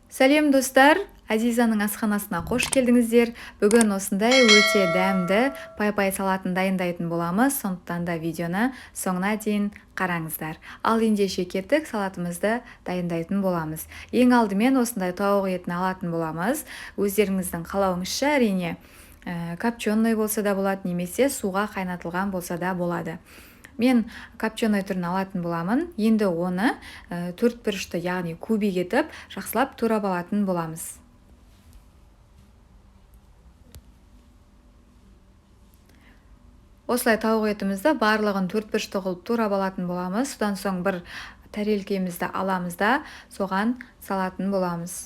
Сәлем, достар! Азизаның асханасына қош келдіңіздер. Бүгін осындай өте дәмді пай-пай салатын дайындайтын боламыз. Сондықтан да видеоны соңына дейін қараңыздар. Ал ендеше кеттік, салатымызды дайындайтын боламыз. Ең алдымен осындай тауық етін алатын боламыз. Өздеріңіздің қалауыңызша, әрине, копченый болса да болады, немесе суға қайнатылған болса да болады. Мен копченый түрін алатын боламын. Енді оны төрт бұрышты, яғни кубик етіп, жақсылап турап алатын боламыз. Осылай тауық етімізді барлығын төрт бұрышты қылып турап алатын боламыз. Содан соң бір тарелкемізді аламыз да, соған салатын боламыз.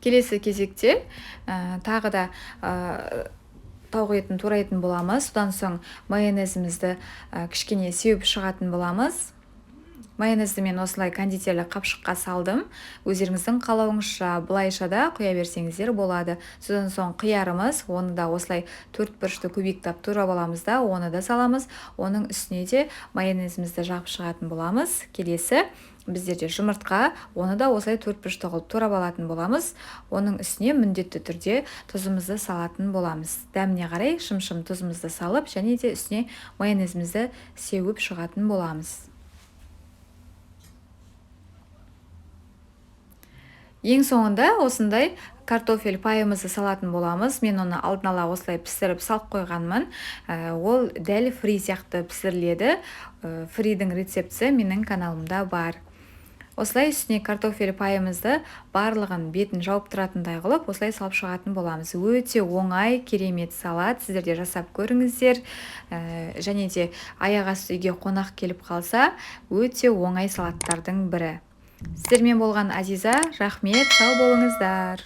Келесі кезекте тағы да тауық етін турайтын боламыз. Содан соң майонезімізді кішкене сеуіп шығатын боламыз. Майонезді мен осылай кондитерлік қапшыққа салдым. Өздеріңіздің қалауыңызша былайша да құя берсеңіздер болады. Содан соң қиярымыз, оны да осылай төрт бұрышты кубиктап турап аламыз да, оны да саламыз. Оның үстіне де майонезімізді жағып шығатын боламыз. Келесі біздерде жұмыртқа, оны да осылай төрт бұрышты қылып турап алатын боламыз. Оның үстіне міндетті түрде тұзымызды салатын боламыз. Дәміне қарай шым-шым тұзымызды салып, және де үстіне майонезімізді сеуіп шығатын боламыз. Ең соңында осындай картофель пайымызды салатын боламыз. Мен оны алдын ала осылай пісіріп салып қойғанмын. Ол дәл фри сияқты пісіріледі. Фридің рецептісі менің каналымда бар. Осылай үстіне картофель пайымызды барлығын бетін жауып тұратындай қылып осылай салып шығатын боламыз. Өте оңай, керемет салат. Сіздер де жасап көріңіздер. Және де аяқ асты үйге қонақ келіп қалса, өте оңай салаттардың бірі. Сіздермен болған Азиза, рахмет, сау болыңыздар.